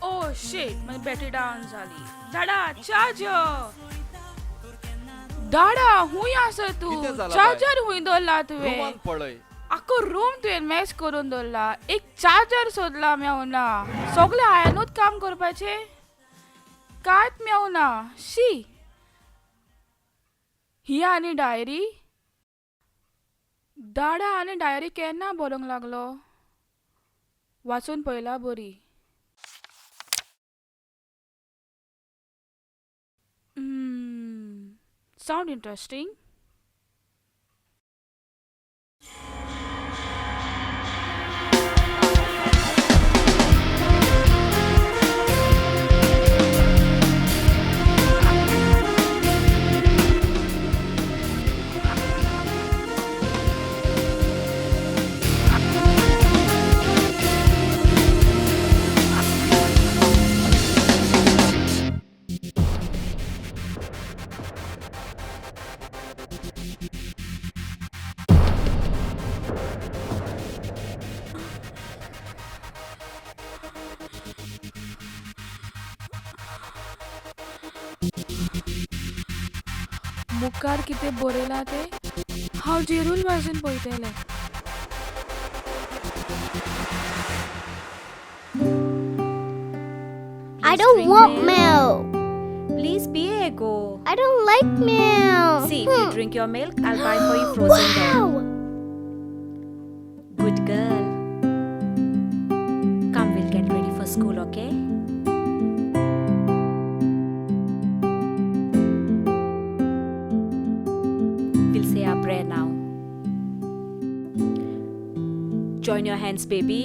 Oh shit, माझी battery down झाली. दादा charger, दादा हुंय आसा तूं? कितें जालां बाय? चार्जर हुंय दवरला तुवें? रुमान पळय. आख्खो रूम तुवें मॅच करून दवरला. एक चार्जर सोदला मेवना. सगळें हांवेनूच काम करपाचें, कांयच मेवना. शी, ही आनी डायरी. दादा आनी डायरी केन्ना बरोवंक लागलो? वाचून पळयला बरी. Sound interesting. मुखार कितें बरयलां तें हांव जेरूल वाजून पळयतलें. I don't want milk. Please be a go. I don't like milk. See, if you drink your milk, I'll buy for you frozen then. Wow. Good girl. Come, we'll get ready for school, okay? We'll say our prayer now. Join your hands, baby.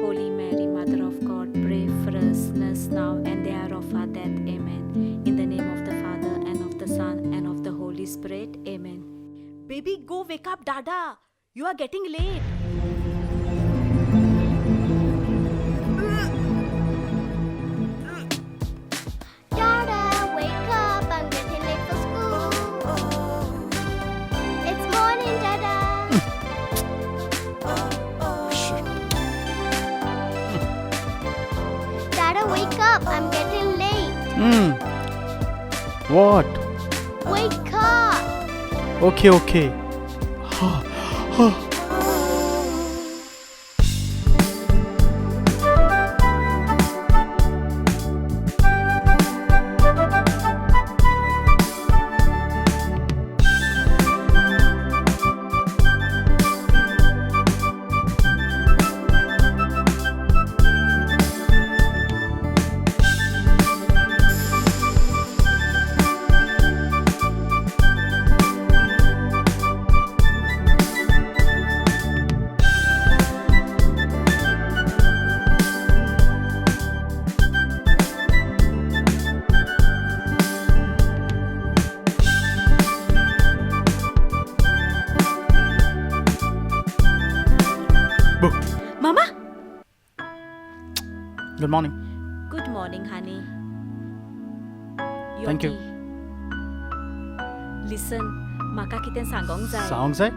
Holy Mary, Mother of God, pray for us sinners now and the hour of our death. Amen. In the name of the Father, and of the Son, and of the Holy Spirit. Amen. Baby, go wake up Dada. You are getting late. Dada, wake up. I'm getting late for school. It's morning, Dada. Dada, wake up. I'm getting late. What? Wake up. Okay, okay. Mama? Good morning. Good morning, honey. Your Thank you. tea. Listen, म्हाका कितें सांगोंक जाय. सांगूंक जाय?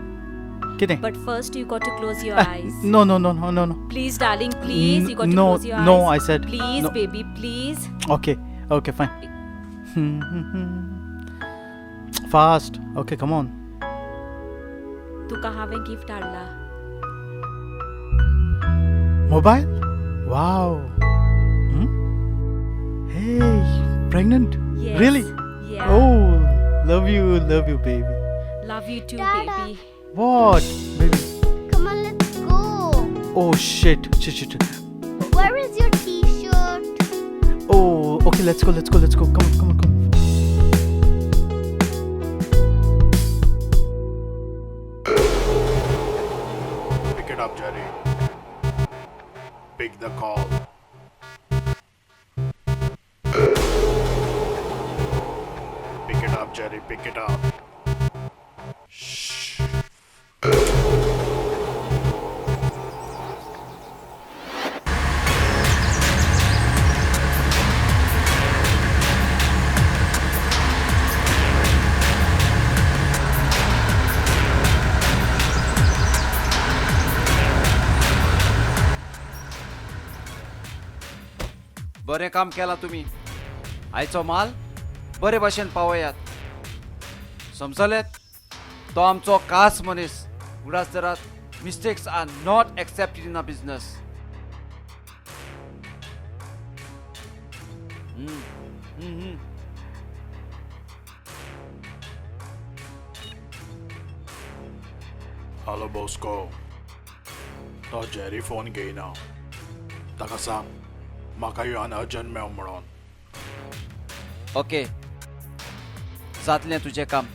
कितें? But first you got to close your eyes. No, no, no, no, no, no. Please, darling, please. You got to No, close your no, eyes. I said Please, no. baby, please. Okay, okay, fine. Fast. Okay, come on. तुका हांवें gift हाडला. Mobile? Wow. Hey, pregnant? Yes. Really? Yeah. Oh, love you, baby. Love you too, Dada. baby. What, baby? Come on, let's go. Oh shit, shit, shit. Where is your t-shirt? Oh, okay, let's go, let's go, let's go. Come on, come on, come on. Pick it up, Jerry. Pick the call. up, Jerry, pick it up. बरें काम केलां तुमी. आयचो माल बरे भाशेन पावयात. समजलेत? तो आमचो खास मनीस. उगडास धरात, mistakes are not accepted in a business. Hello Bosco, तो जेरी फोन घेयना. ताका सांग म्हाका योन अर्जंट मेव म्हणून. ओके, जातलें तुजें काम.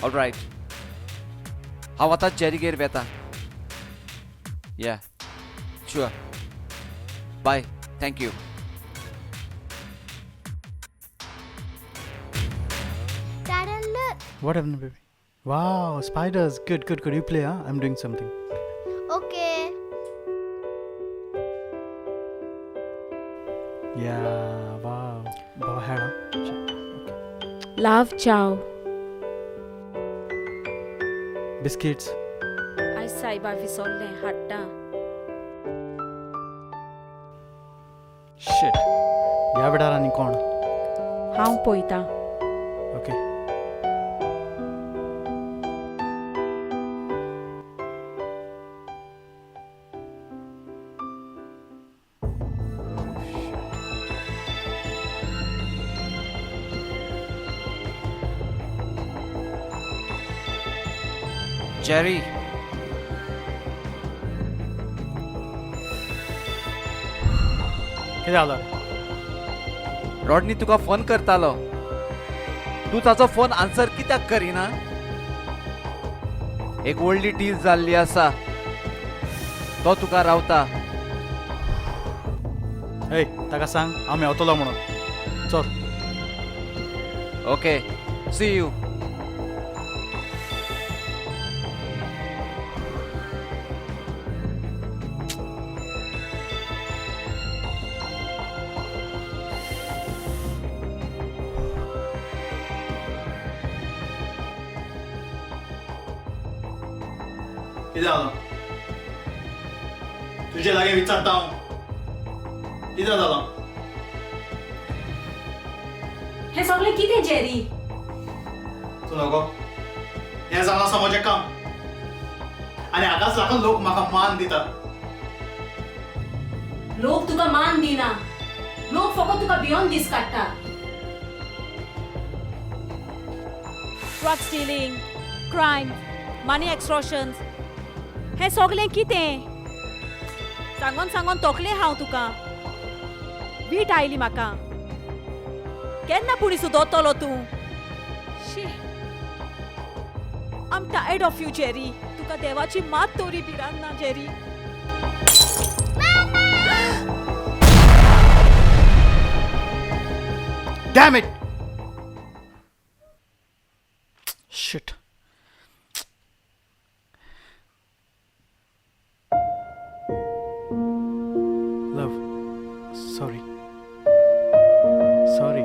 ऑलरायट, हांव आतां जेरीगेर वेता. Yeah, sure, bye, thank you. Dada, look. What happened, baby? Wow, spiders. Good, good, good. You play, huh? I'm doing something. Okay. Yeah, wow. Go ahead, huh? Okay. Love, ciao. Biscuits. आयज सायबा विसरलें हाडटा. Shit. ह्या वेळार आनी कोण? हांव पळयतां. Okay. Jerry, कितें जालां? रॉडनी तुका फोन करतालो. तूं ताचो फोन आन्सर कित्याक करिना? एक व्हडली डील जाल्ली आसा. तो तुका रावता. हे, ताका सांग हांव मेवतलो म्हणून. चल. Okay, see you. कितें जालां? तुजे लागीं विचारता हांव, कितें जालां? हें सगळें कितें जेरी? तूं नको. हें जावन आसा म्हजें काम आनी हाकाच लागून लोक म्हाका मान दिता. लोक तुका मान दिना. लोक फकत तुका भियोन दीस काडटा. Drug stealing, crime, money extortions, हें सगळें कितें? सांगोन सांगोन तोखलें हांव तुका. वीट आयली म्हाका. केन्ना पुणी सुदोतलो तूं? शी, I'm tired of you, Jerry. तुका देवाची मात तोरी भिरांत ना, Jerry. Damn it! Shit. Love, sorry. Sorry.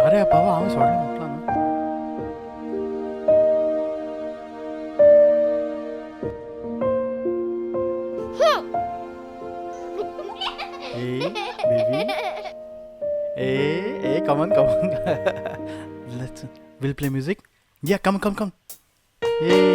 अरे बाबा, हांव सॉरी म्हटलं ना. Hey, baby. Hey, hey, come on, come on. We'll play music. Yeah, come, come, come. Hey.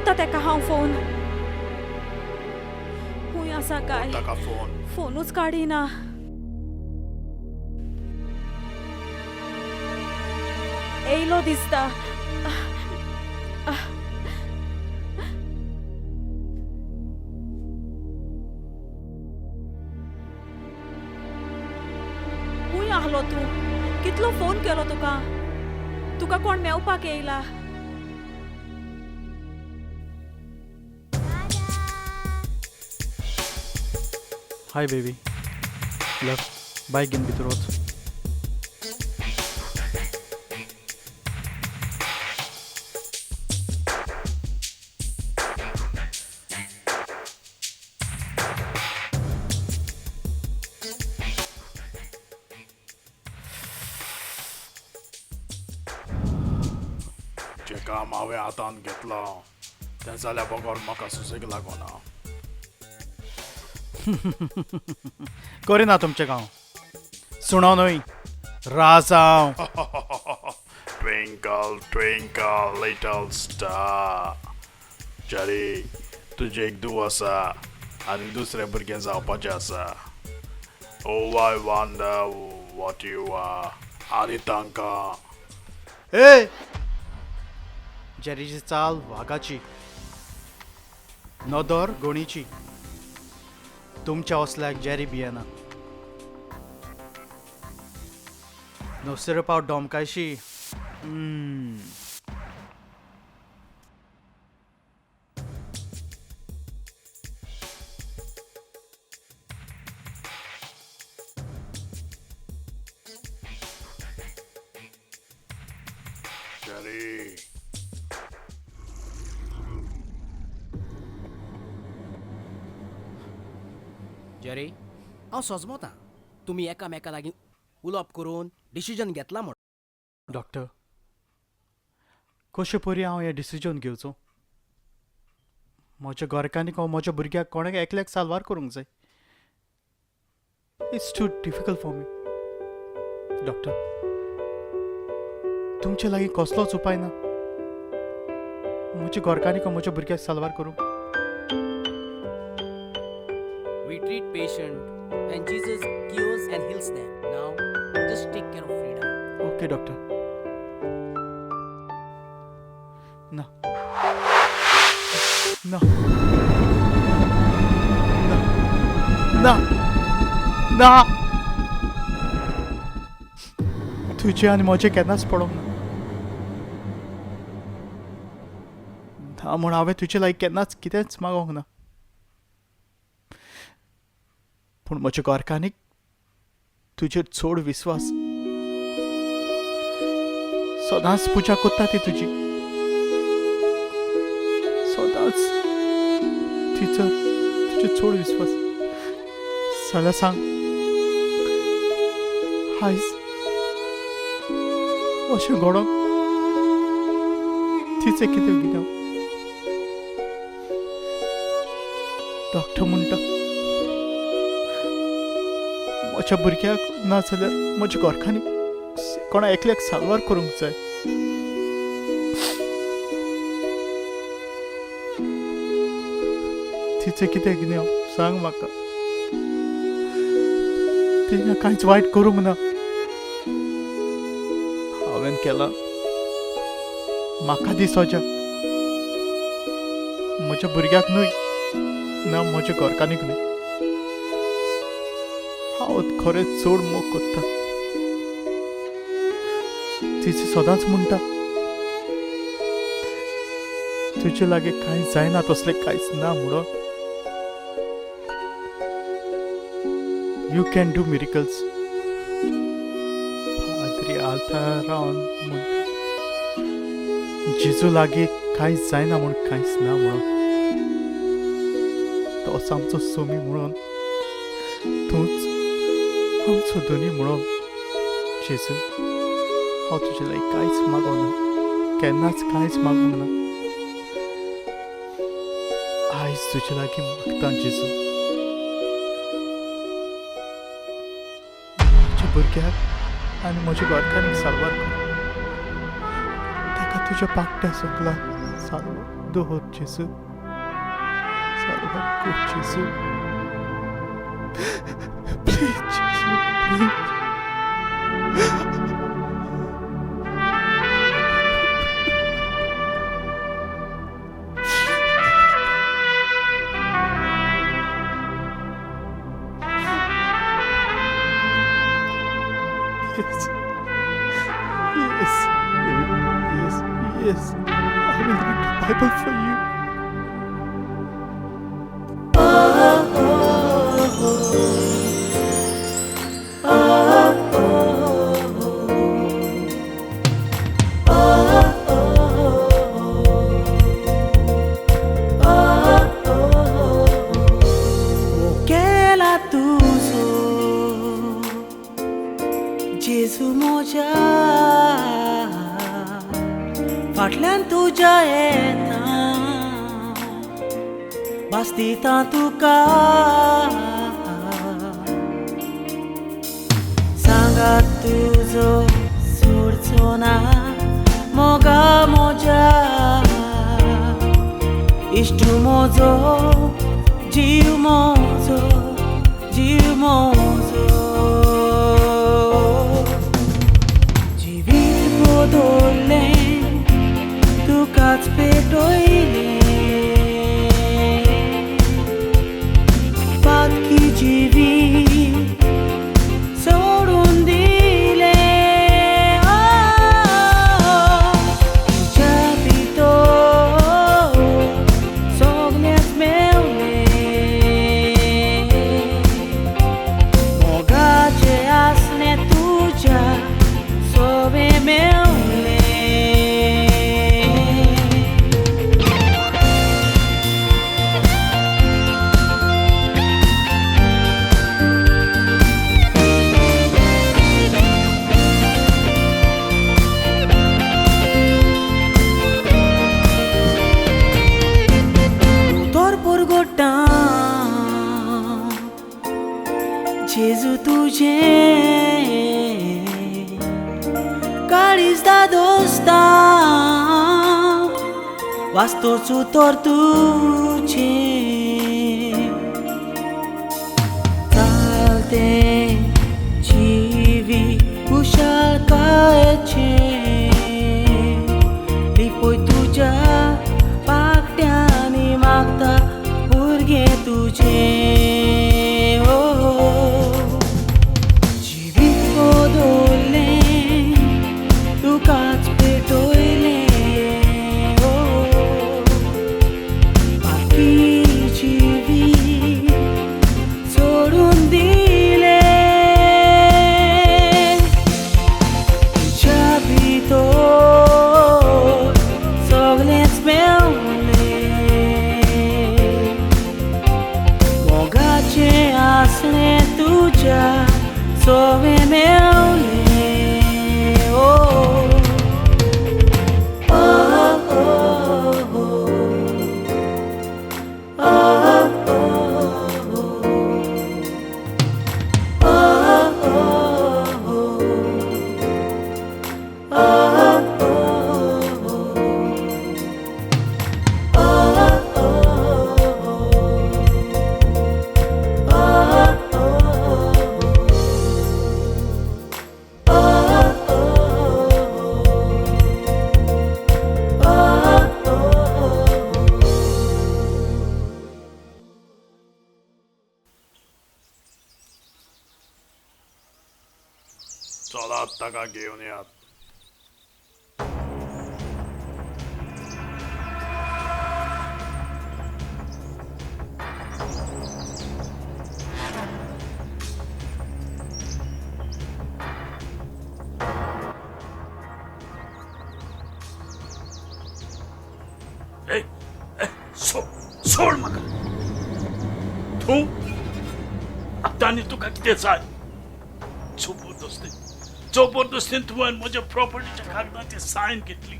कोत्ता तेका हांव फोन. खूंय आसा काय? ताका फोन. फोनूच काडिना. येयलो दिसता. खूंय आहलो तूं? कितलो फोन केलो तुका? तुका कोण मेवपाक येयला? हाय बेबी, लव, बायक घेवन भितर वच. जें काम हांवें हातान घेतलां तें जाल्या बगर म्हाका सुसेग लागना. करिना तुमचें गांव सुणो न्हय, राज हांव. Twinkle twinkle little star. Jerry, तुजें एक धूव आसा आनी दुसरें भुरगें जावपाचें आसा. Oh I wonder what you are. आनी तांकां ए जेरीची चाल वागाची, नदर गोणीची. तुमच्या असल्याक जेरी भियेना. नुस्तें पाव डोमकायशी. जेरी. जेरी, हांव सोजमोता तुमी एकामेका लागीं उलोवप करून डिसिजन घेतला म्हूण. डॉक्टर, कशें परी हांव हें डिसिजन घेवचो? म्हज्या घरकान्नीक वा म्हज्या भुरग्याक कोणाक एकल्याक साल्वार करूंक जाय. It's too difficult for me doctor. तुमचे लागीं कसलोच उपाय ना म्हज्या घरकान्नीक वा म्हज्या भुरग्याक साल्वार करूंक? We treat patient and Jesus cures and heals them. Now, just take care of Frida. Okay doctor. ना ना ना ना, तुजें आनी म्हजें केन्नाच पडोंक ना. ना म्हूण हांवें तुजे लागीं केन्नाच कितेंच मागोंक ना, पूण म्हज्या घरकान्नीक तुजेर चड विस्वास. सदांच पुजा करता ती तुजी, सदांच तिचो तुजेर चड विस्वास. जाल्यार सांग, आयज अशें घडोंक तिचें कितें कितें? डॉक्टर म्हणटा म्हज्या भुरग्याक ना जाल्यार म्हज्या घरकान्नीक कोणा एकल्याक साल्वार करूंक जाय. तिचें कितें गिन्याव सांग म्हाका. तिणें कांयच वायट करूंक ना. हांवें केलां, म्हाका दी सजा. म्हज्या भुरग्याक न्हय ना म्हज्या घरकान्नीक न्हय. हांव खरेंच चड मोग करता. तिची सदांच म्हणटा तुजे लागीं कांय जायना, तसलें कांयच ना म्हणून. You can do miracles. पाद्री आल्तार रावन म्हणटा जेजू लागीं कांयच जायना म्हूण कांयच ना म्हणून. तोच आमचो सोमी म्हणून, तूंच आमचो धनी म्हणून. जेजू, हांव तुजे लागीं कांयच मागोना, केन्नाच कांयच मागूंक ना. आयज तुजे लागीं मागता जेजू, म्हज्या भुरग्याक आनी म्हज्या घरकान्नीक साल्वार कर. ताका तुज्या पाकट्या सकला साल्वार दवर जेजू, साल्वार कर जेजू, please Jesu, please. Yes. Yes. Yes. Yes. I will read the Bible for you. केला तुजो जेजू म्हज्या फाटल्यान तुज्या येता, भास दिता तुका, सांगात तुजो सोडचो ना मोगा म्हज्या, इश्ट म्हजो, जीव म्हजो, जीव म्हजो. जिवीत बदल्लें तुकाच पेटयलें, पातकी जिवीत सोडून दिलें. तुज्या भितर सगळेंच मेवलें, मोगाचें आसलें तुज्या सोवें मेवलें. उतर पुरगोटा जेजू तुजें काळीज दादोस्ता, वास्तोच उतर तुजें, चालतें जिवीत खुशालकायेचें, लिपय तुज्या पाकट्यांनी मागता भुरगें तुजें. ओ जिवीत बदल्लें तुकाच पेटयलें, ओ बाकी जिवीत सोडून दिलें. तुज्या भितर सगळेंच मेवलें, मोगाचें आसलें तुज्या सोवें मेवलें. ओ ओ ओ ओ चलात ताका घेवन येयात. ए, ए, सोड म्हाका. तूं आतां आनी तुका कितें जाय? जबरदस्तीन जबरदस्तीन तुवें म्हज्या प्रॉपर्टीच्या कागदांचेर सायन घेतली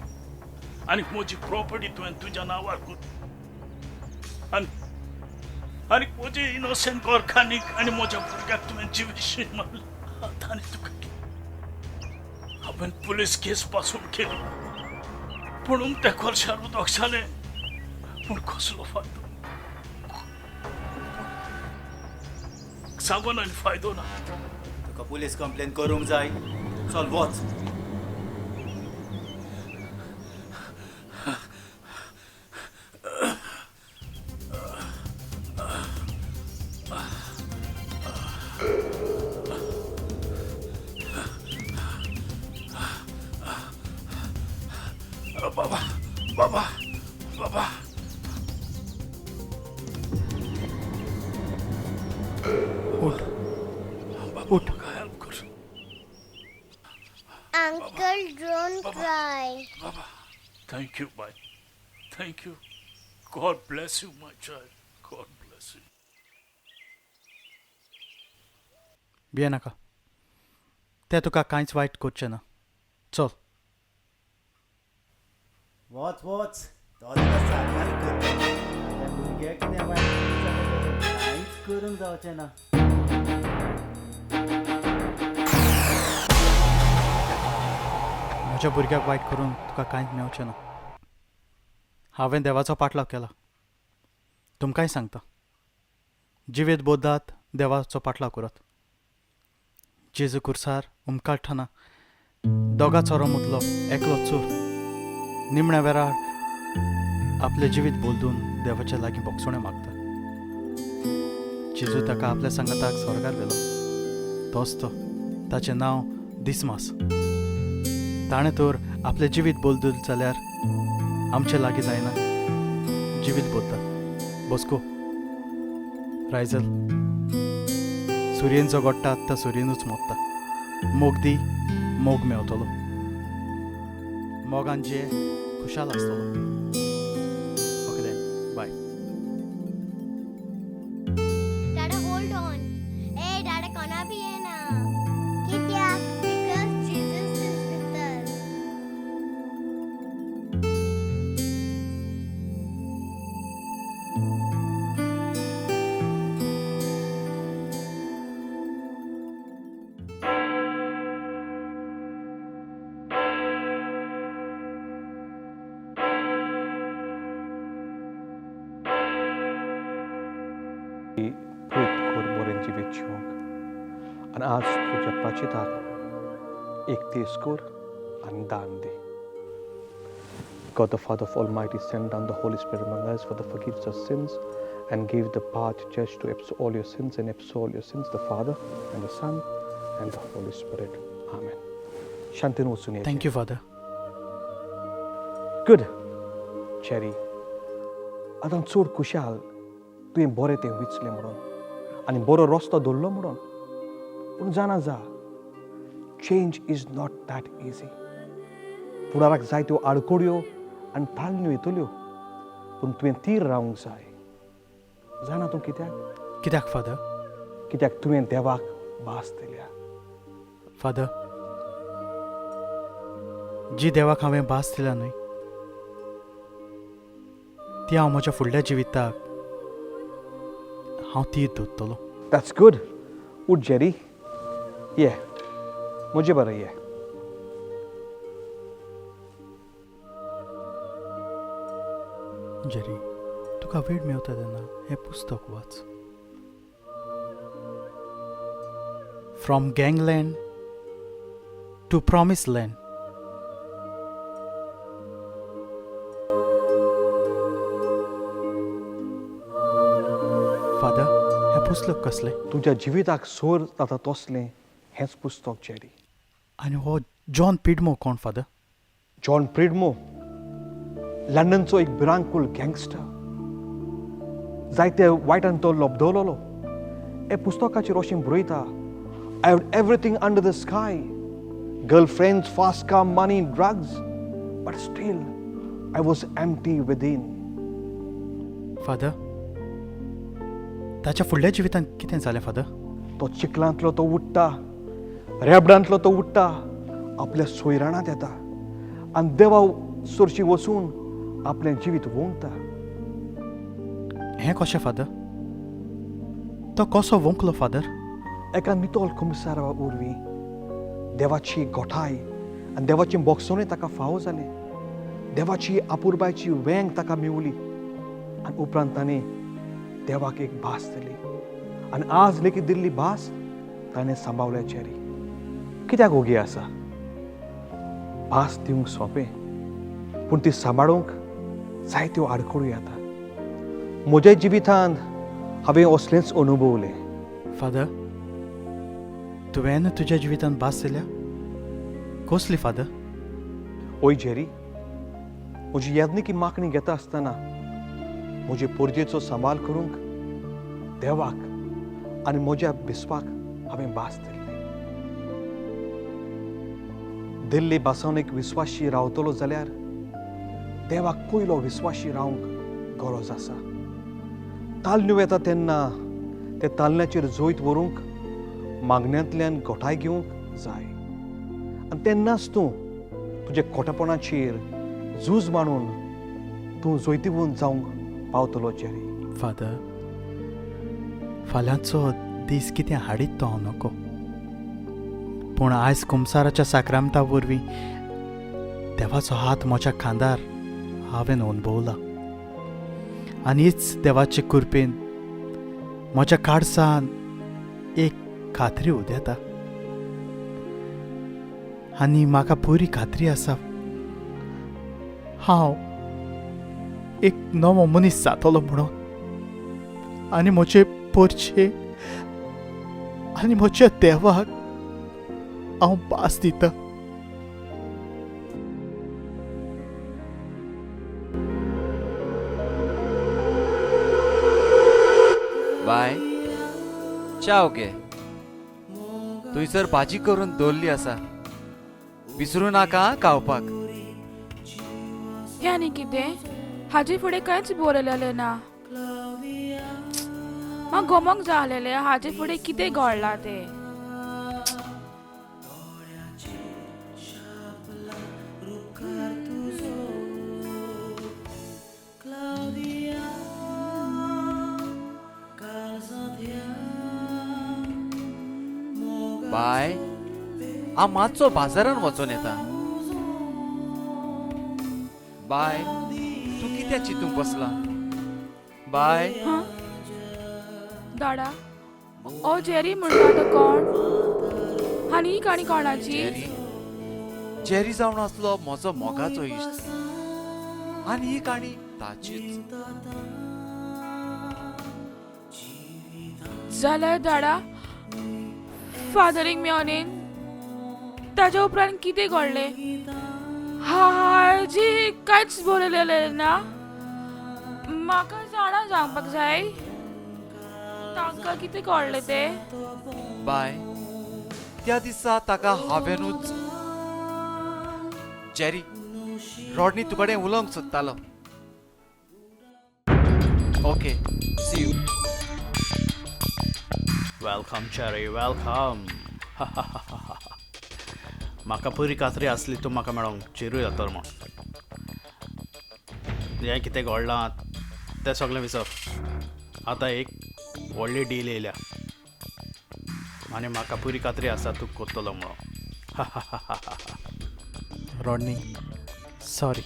आनी म्हजी प्रॉपर्टी तुवें तुज्या नांवार कर आनी आनी म्हजे इनोसंट गोरखांनीक आनी म्हज्या भुरग्याक तुवें जिविशी मारली. आतां आनी तुका हांवें पुलीस केस पासून केली, पूण उमत्या कोळशार उदक जालें. पूण कसलो फायदो? सांगून आनी फायदो ना. तुका पुलीस कंप्लेन करूंक जाय. चल वच. बाबा बाबा बाबा. उठ उठ. हेल्प कर. Uncle, don't cry. Baba, thank you bye, thank you. God bless you my child, God bless you. भिये नाका, तें तुका कांयच वायट करचें ना. चल वच वच, तो तुका साकार करता. त्या भुरग्याक कितें वायट जालें कांयच करूंक जावचें ना. म्हज्या भुरग्याक वायट करून तुका कांयच मेवचें ना. हांवें देवाचो पाटलाव केला, तुमकांय सांगता, जिवीत बोधात देवाचो पाटलाव करात. जेजू कुर्सार उमकाळटना दोगा चोरो मुतलो एकलो चोर निमण्या वेळार आपलें जिवीत बदलून देवाच्या लागीं बोगसणें मागता. जेजू ताका आपल्या सांगाताक स्वर्गार व्हेलो. तोच तो, ताचें नांव दिसमास. ताणें तर आपलें जिवीत बदलून जाल्यार आमचे लागीं जायना जिवीत बदला. बसको रायजल, सुर्येन जो गोडटा त्या सुर्येनूच मोडटा. मोग दी, मोग मेवतलो. मोगान जे खुशाल आसतलो. Okay then, bye. Dada, hold on. Hey, Dada, कोणा बी येना. कित्याक? Because Jesus is with us. प्रेत कर बरें जिवीत जिवंक आनी आज तुज्या प्राचिताक एक तेज कर आनी दान दी. God the Father of Almighty, send down the Holy Spirit among us for the forgiveness of sins and give the power to judge to absolve all your sins and absolve all your sins, the Father and the Son and the Holy Spirit. Amen. शांतीन वचून. Thank you father. Good. Cherry, आतां चड खुशाल तुवें बरें तें विचलें म्हणून आनी बरो रस्तो धरलो म्हणून. पूण जाणा जा, change is not that easy. फुडाराक जायत्यो आडखळ्यो आनी ताळण्यो येतल्यो, पूण तुवें तीर रावंक जाय. जाणा तूं कित्याक? कित्याक फादर? कित्याक तुवें देवाक भास दिल्या. फादर, जी देवाक हांवें भास दिल्या न्हय, ती हांव म्हज्या फुडल्या जिविताक हांव तीर दवरतलो. That's good. उठ जेरी, ये म्हजे बरें ये. जेरी, तुका वेळ मेवता तेन्ना हें पुस्तक वाच. From gangland to promise land. Father, हें पुस्तक कसलें? तुज्या जिविताक सोर जाता तसलें हेंच पुस्तक जेरी. आनी हो जॉन पिडमो कोण फादर? जॉन प्रिडमो लंडनचो एक भिरांकूळ गँगस्टर. जायते वायटान तो लबदवलोलो. हे पुस्तकाचेर अशें बरयता, I have everything under the sky, girlfriends, fast car, money, drugs, but still I was empty within. Father, ताच्या फुडल्या जिवितांत कितें जालें फादर? तो चिखलांतलो तो उठ्ठा, रेबडांतलो तो उठ्ठा, आपल्या सोयराणांत येता आनी देवा सरशी वचून आपलें जिवीत वोंगता. हें कशें फादर? तो कसो वोंकलो फादर? एका नितोल कुमसारा वरवीं देवाची गोठाय आनी देवाची बोगसोणी ताका फावो जालें. देवाची आपुरबायची वेंग ताका मेवली. आनी उपरांत ताणें देवाक एक भास दिली आनी आज लेगीत दिल्ली भास ताणें सांबावल्या. जेरी, कित्याक ओगी आसा? भास दिवंक सोंपें, पूण ती सांबाळूंक जायत्यो आडखळी येता. म्हज्या जिवितांत हांवें असलेंच अनुभवलें. फादर, तुवें तुज्या जिवितांत भास दिल्या? कसली फादर? ओय जेरी, म्हजी याज्ञिकी मागणी घेता आसतना म्हजे पोरजेचो सांबाळ करूंक देवाक आनी म्हज्या बिस्पाक हांवें भास दिल्ली. दिल्ली भासावन एक विस्वाशी रावतलो जाल्यार देवाक पयलो विस्वाशी रावंक गरज आसा. तालण्यो येता तेन्ना ते तालण्याचेर जैत व्हरूंक मागण्यांतल्यान घटाय घेवंक जाय आनी तेन्नाच तूं तुज्या खोटेपणाचेर झूज मांडून तूं जैतिवंत जावंक पावतलो जेरी. फादर, फाल्यांचो दीस कितें हाडीत तो हांव नको, पूण आयज कुमसाराच्या साक्रामता वरवीं देवाचो हात म्हज्या खांदार हांवें अणभवला आनी हीच देवाचे कृपेन म्हज्या काळजान एक खात्री उदेता आनी म्हाका पुरी खात्री आसा, हांव एक नवो मनीस जातलो म्हणून आनी म्हजे पोरचे आनी म्हज्या देवाक हांव भास दितां. बाय, च्याव घे. थंयसर भाजी करून दवरली आसा, विसरू नाका खावपाक. हें आनी कितें, हाजे फुडें कांयच बरयलेलें ना. म्हाका गमोंक जाय आसलेलें हाजे फुडें कितें घडलां तें. बाय, हांव मातसो बाजारान वचोन येता. बाय, तूं कित्याक चिंतूंक बसला? बाय. हां दाडा, ओ जेरी म्हणटा तो कोण आनी ही काणी कोणाची? जेरी, जेरी जावन आसलो म्हजो मोगाचो इश्ट आनी ही काणी ताचीच. जाल्यार दाडा, फादरीक मेळोन ताज्या उपरांत कितें घडलें हाजी कांयच बरयलेलें ना. म्हाका जाणा जावपाक जाय तांकां कितें कळ्ळें तें. बाय, त्या दिसा ताका हांवेनूच. जेरी, रॉडनी तुकडे उलोवंक सोदतालो. Okay, see you. Welcome Jerry, welcome. म्हाका पुरी खात्री आसली तूं म्हाका मेळोंक चेरूय जातलो म्हूण. हें कितें घडलां तें सगळें विसर. आतां एक व्हडली डील येयल्या आनी म्हाका पुरी खात्री आसा तूं करतलो म्हणून. रॉडनी, सॉरी,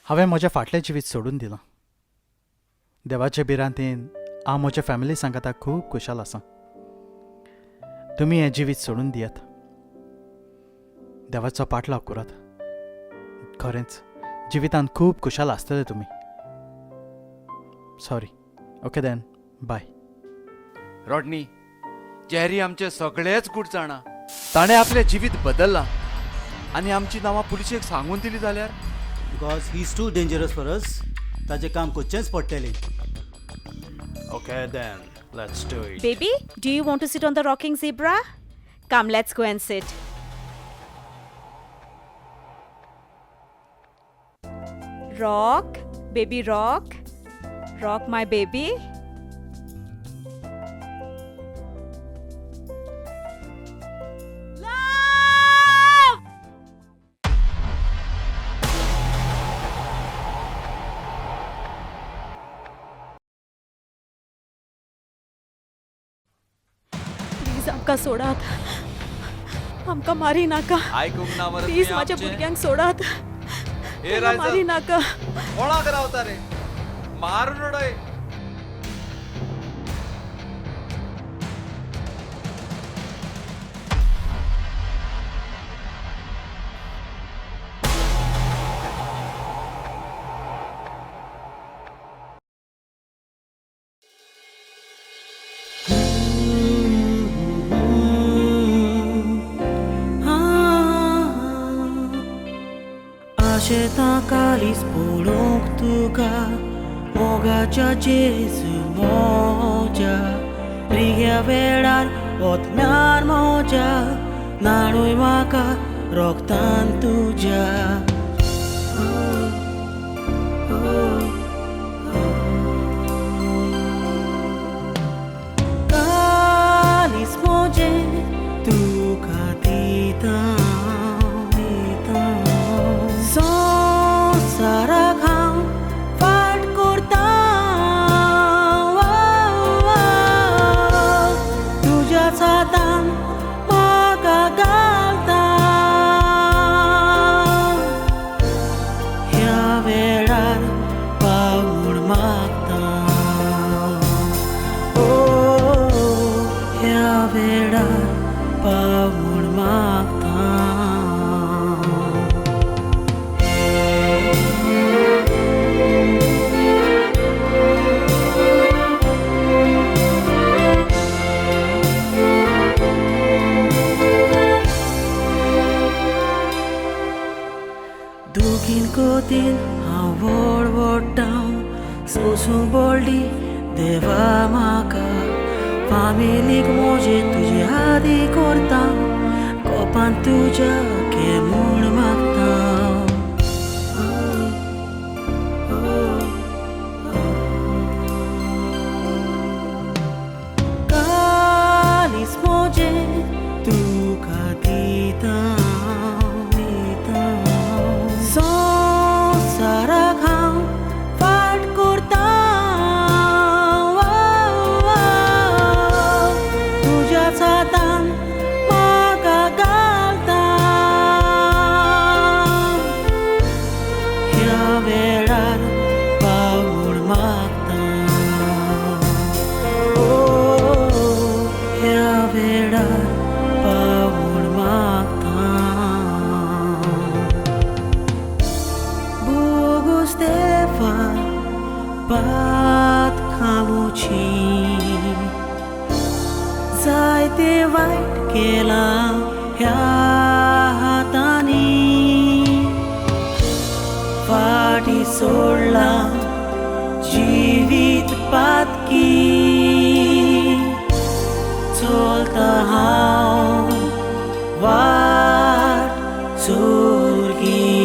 हांवें म्हजें फाटलें जिवीत सोडून दिलां. देवाचे भिरांतेन हांव म्हज्या फॅमिली सांगाता खूब खुशाल आसा. तुमी हें जिवीत सोडून दियात, देवाचो पाटलाव करात. खरेंच जिवितांत खूब खुशाल आसतले तुमी. Sorry. Okay then, bye. Rodney, Jerry आमचे सगळेच गूट जाणा. ताणें आपलें जिवीत बदल्लां आनी आमची नांवां पुलिशेक सांगून दिली जाल्यार? Because he is too dangerous for us. ताचें काम करचेंच पडटलें. Okay then, let's do it. Baby, do you want to sit on the rocking zebra? Come, let's go and sit. Rock, baby, rock. Rock, my baby. Love! Please आमकां सोडात, आमकां मारी नाका. आयकूंक ना मरे प्लीज तुवें माझ्या आमचें? भुरग्यांक सोडात. ए तांकां रायझल. मारी नाका. कोणाक रावता रे? मारून उडय. आशेतां कालीस पळोवंक तुका मोगाच्या जेजू मोज्या रिग्या वेळार ओतम्यार मोज्या नाणूय म्हाका रोगतान तुज्या. कालीस मोजें तुका दिता दिता संवसाराक हांव फाट करता तुज्याच हातान म्हाका घालता ह्या वेळार पाव म्हूण मागता ओ ह्या वेळार पाव म्हूण मागता. दुखीन कोतीन हांव वळवळटा सोसूंक बोल्डी देवा म्हाका फामिलीक मोजे तुजे आदी करता कोपान तुज्या घे म्हूण मागता. कालीस मोजें तुका दिता दिता संवसाराक हांव फाट करता तुज्याच हातान म्हाका घालता ह्या वेळार पाव म्हूण मागता ओ ह्या वेळार पाव म्हूण मागता. Bogu Stefan pat खामुची जायते वायट केलां ह्या हातांनी फाटी सोडलां जिवीत पातकी चलता हांव वाट सुर्गीची.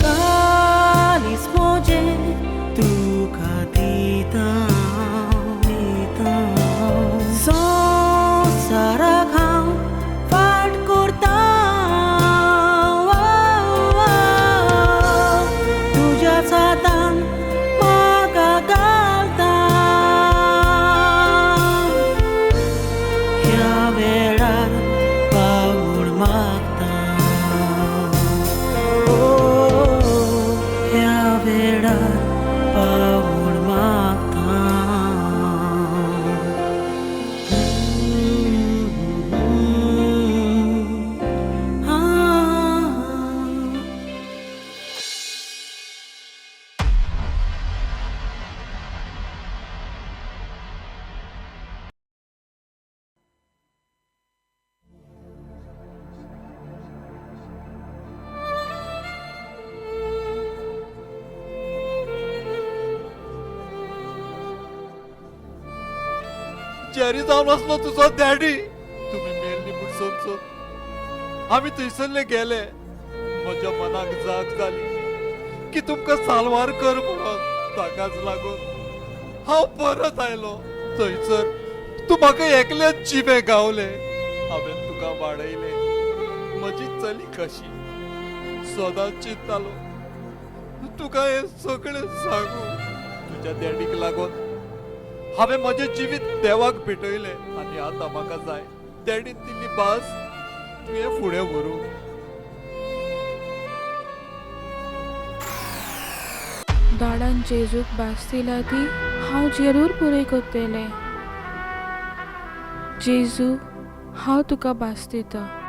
कालीस मोजें तुका दिता दिता संवसाराक हांव फाट करता तुज्याच हातान म्हाका घालता ह्या वेळार पाव म्हूण मागता ओ ह्या वेळार पाव म्हूण मागता. जेरी जावन आसलो तुजो डॅडी. तुमी मेल्ली म्हूण समजून आमी थंयसरले गेले. म्हज्या मनाक जाग जाली की तुमकां साल्वार कर म्हणून. ताकाच लागून हांव परत आयलो. थंयसर तूं म्हाका एकलेच जिबे गावले. हांवें तुका वाडयलें म्हजी चली कशी. सदांच चिंततालो तुका हें सगळें सांगू. तुज्या डॅडीक लागून हांवें म्हजें जिवीत देवाक भेटयलें आनी आतां म्हाका जाय डॅडीन दिल्ली भास तुवें फुडें व्हरूं. डाडान जेजूक भास दिला ती हांव जरूर पुराय करतलें. जेजू, हांव तुका भास दितां.